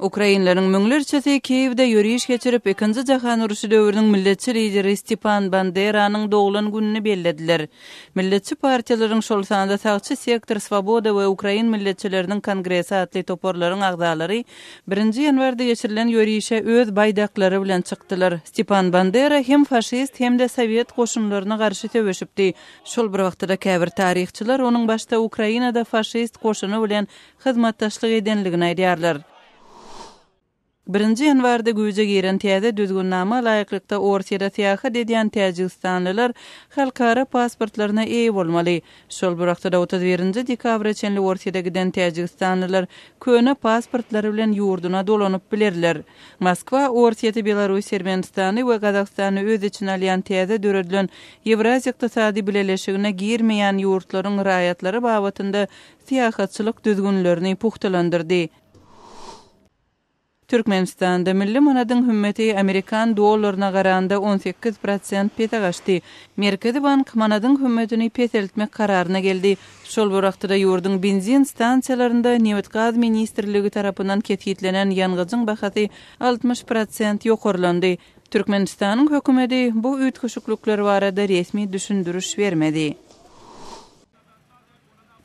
Ukrainleriň müňlerçesi Kiýewde ýöriş geçirip, Ikinji jahan urşy döwrüniň milletçi lideri Stepan Banderanyň doglan gününi bellediler. Milletçi partiýalaryň, şol sanda Sagçy sektor, Swoboda we Ukrain milletçileriniň kongresi atly toparlaryň agzalary birinji ýanwarda geçirilen ýörişe öz baýdaklary bilen çykdylar. Stepan Bandera hem faşist, hem-de sowet goşunlaryna garşy söweşipdi. Şol bir wagtda-da käbir taryhçylar onuň başda Ukrainada faşist goşuny bilen hyzmatdaşlyk edenligini aýdýarlar. Birinji ýanwarda güýje giren täze düzgünnama laýyklykda Orsýete syýahat edýän täjigistanlylar halkara pasportlaryna eýe bolmaly. Şol bir wagtda-da 31 dekabra çenli Orsýete giden täjigistanlylar köne pasportlary bilen ýurduna dolanyp bilerler. Moskwa Orsýeti, Belarus, Ermenistany we Gazagystany öz içine alýan täze döredilen Ýewraziýa Ykdysady Bileleşigine girmeýän ýurtlaryň raýatlary babatynda syýahatçylyk düzgünlerini pugtalandyrdy. Türkmenistanda milli manadyň hümmeti amerikan dollaryna garanda 18 prosent pese gaçdy. Merkezi bank manadyň hümmetini peseltmek kararyna geldi. Şol bir wagtda-da ýurduň benzin stansiýalarynda Nebit-gaz ministrligi tarapyndan kesgitlenen ýangyjyň bahasy 60 prosent ýokarlandy. Türkmenistanyň hökümeti bu üýtgeşiklikler barada resmi düşündiriş bermedi.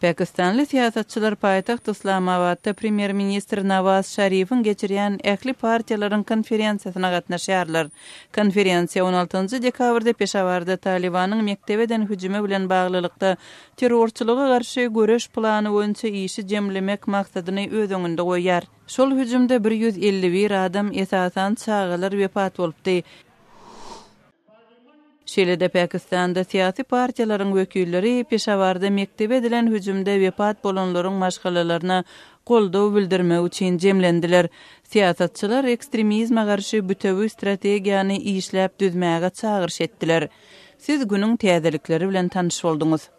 Pakistanly syýasatçylar paýtagt Yslamabatda premýer-ministr Nawaz Şarifiň geçirýän ähli partiýalaryň konferensiýasyna gatnaşýarlar. Konferensiýa on altynjy dekabrda Peşawarda Talybanyň mekdebe eden hüjümi bilen baglylykda terrorçylyga garşy göreş plany boýunça işi jemlemek maksadyny öz öňünde goýýar. Şol hüjümde 151 adam, esasan, çagalar wepat bolupdy. Şeýle-de Pakistanda syýasy partiýalaryň wekilleri Peşawarda mekdebe edilen hüjümde wepat bolanlaryň maşgalalaryna goldaw bildirmek üçin jemlendiler. Syýasatçylar ekstremizme garşy bütewi strategiýany işläp düzmäge çagyryş etdiler. Siz günüň täzelikleri bilen tanyş bolduňyz.